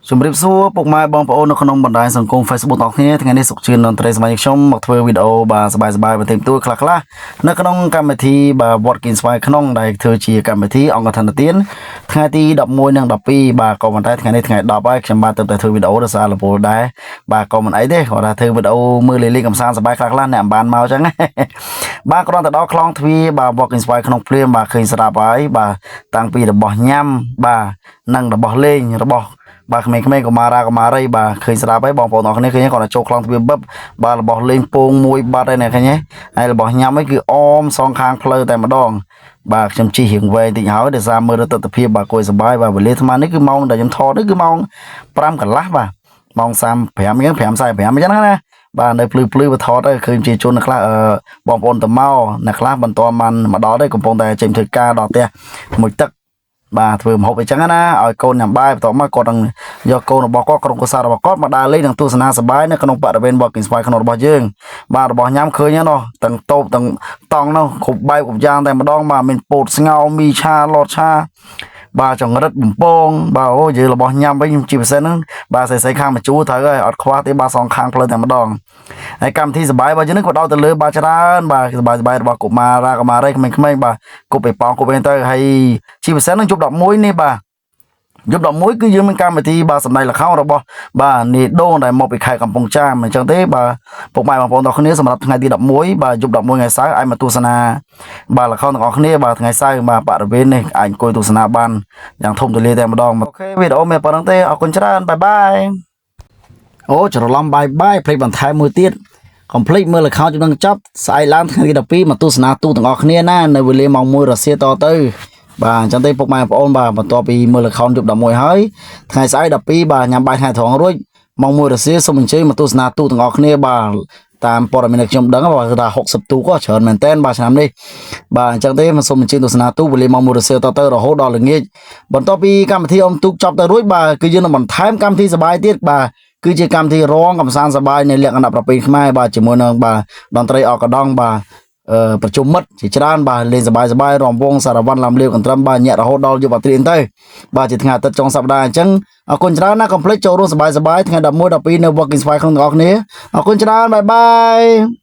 ជំរាបសួរពុកម៉ែបងប្អូននៅក្នុងបណ្ដាញសង្គម Facebook ទាំងអស់គ្នាថ្ងៃនេះសុខជឿនតន្ត្រីសមាជិកខ្ញុំមកធ្វើវីដេអូបាទសប្បាយៗបន្តិចបន្តួចខ្លះៗនៅក្នុងកម្មវិធីបាទវត្តគៀនស្វាយក្នុងដែលធ្វើជាកម្មវិធីអង្គធនទានថ្ងៃទី11និង12បាទក៏ប៉ុន្តែថ្ងៃនេះថ្ងៃ10ហើយខ្ញុំបាទទៅតែធ្វើវីដេអូដោយសារលពលដែរបាទក៏មិនអីទេគាត់ថាធ្វើវីដេអូមើលលេងៗកំសាន្តសប្បាយខ្លះៗអ្នកមិនបានមកចឹងណា បាទគ្រាន់តែដល់ខ្លងទ្វារបាទវត្តគៀនស្វាយក្នុងភ្លាមបាទឃើញស្រាប់ហើយបាទតាំងពីរបស់ញ៉ាំបាទនិងរបស់លេងរបស់ បាទក្មេងៗកុមារាកុមារីបាទឃើញស្រាប់ហើយបងប្អូនអរគ្នាឃើញគាត់ទៅចូលខ្លងទ្វារបឹបបាទរបស់លេងពងមួយបាត់ហើយណាឃើញទេហើយរបស់ញ៉ាំឯងគឺអមសងខាងផ្លូវតែម្ដងបាទខ្ញុំជិះរៀងវែងតិចហើយដោយសារមើលទស្សនភាពបាទគួយសប្បាយបាទវេលាអាត្មានេះគឺម៉ោងដែលខ្ញុំថតនេះគឺម៉ោង5កន្លះបាទម៉ោង35អញ្ចឹង5:45អញ្ចឹងណាបាទនៅភ្លឺភ្លឺបថតទៅឃើញជាជនខ្លះអឺបងប្អូនទៅមកអ្នកខ្លះបន្តបានមកដល់ទេកំពុងតែចេញធ្វើការដល់ផ្ទះមួយទឹក បាទធ្វើម្ហូបអីចឹងណាឲ្យកូនញ៉ាំបាយបន្ទាប់មកគាត់នឹងយកកូនរបស់គាត់ក្រុមគ្រួសាររបស់គាត់មកដើរលេងនិងទស្សនាសប្បាយនៅក្នុងបរិវេណវត្តគៀនស្វាយក្នុងរបស់យើងបាទរបស់ញ៉ាំឃើញហ្នឹងទាំងតូបទាំងតង់នោះគ្រប់បែបគ្រប់យ៉ាងតែម្ដងបាទមានពោតស្ងោរមីឆាលតឆាបាទចង្រិតបំពងបាទអូនិយាយរបស់ញ៉ាំវិញជាពិសេសហ្នឹងបាទស្អីៗខាងមជូរត្រូវហើយអត់ខ្វះទេបាទសងខាងផ្លូវតែម្ដងហើយកម្មវិធីសប្បាយរបស់យើងនេះក៏ដល់ទៅលើបាទច្រើនបាទសប្បាយសប្បាយរបស់កុមារាកុមារីក្មេងៗបាទគប់ឯប៉ោងគប់អីទៅហើយជាពិសេសហ្នឹងយប់11នេះបាទយប់11គឺយើងមានកម្មវិធីបាទសម្ដែងល្ខោនរបស់បាទនាយដូងដែលមកពីខេត្តកំពង់ចាមអញ្ចឹងទេបាទពុកម៉ែបងប្អូនទាំងគ្នាសម្រាប់ថ្ងៃទី11បាទយប់11ថ្ងៃសៅរ៍អាចមកទស្សនាបាទល្ខោនទាំងអស់គ្នាបាទថ្ងៃសៅរ៍បាទបរិវេណនេះអាចអង្គុយទស្សនាបានយ៉ាងធំទូលាយតែម្ដង OK វីដេអូមានប៉ុណ្្នឹងទេអរគុណច្រើន bye bye អូច្រឡំ bye bye ភ្លេចបន្ថែមមួយទៀតកុំភ្លេចមើលល្ខោនចំណងចប់ស្អែកឡើងថ្ងៃទី12មកទស្សនាទូទាំងអស់គ្នាណានៅវេលាម៉ោង1រសៀលតទៅបាទអញ្ចឹងទេពុកម៉ែបងប្អូនបាទបន្ទាប់ពីមើលល្ខោនយប់11ហើយថ្ងៃស្អែក12បាទញ៉ាំបាយថ្ងៃត្រង់រួចម៉ោង1រសៀលសូមអញ្ជើញមកទស្សនាទូទាំងអស់គ្នាបាទតាមព័ត៌មានដែលខ្ញុំដឹងបាទគឺថា60ទូក៏ច្រើនមែនតើបាទឆ្នាំនេះបាទអញ្ចឹងទេមកសូមអញ្ជើញទស្សនាទូវេលាម៉ោង1រសៀលតទៅរហូតដល់ល្ងាចបន្ទាប់ពីកម្មវិធីអុំទូកចប់ទៅរួចបាទគឺយើងនឹងបន្ថែមកម្មវិធីសប្បាយទៀតបាទគឺជាកម្មវិធីរងកំសាន្តសប្បាយនៃលក្ខណៈប្រពៃណីខ្មែរបាទជាមួយនឹងបាទតន្ត្រីអកដងបាទអឺប្រជុំមិត្តជាច្រើនបាទលេងសប្បាយសប្បាយរំវងសារវ័នឡាំលាវកន្ត្រឹមបាទញាក់រហូតដល់យប់អាត្រីទៅបាទជាថ្ងៃអាទិត្យចុងសប្តាហ៍អញ្ចឹងអរគុណច្រើនណាស់កុំភ្លេចចូលរួមសប្បាយសប្បាយថ្ងៃ11 12នៅវត្តគៀនស្វាយក្នុងទាំងអស់គ្នាអរគុណច្រើន bye bye.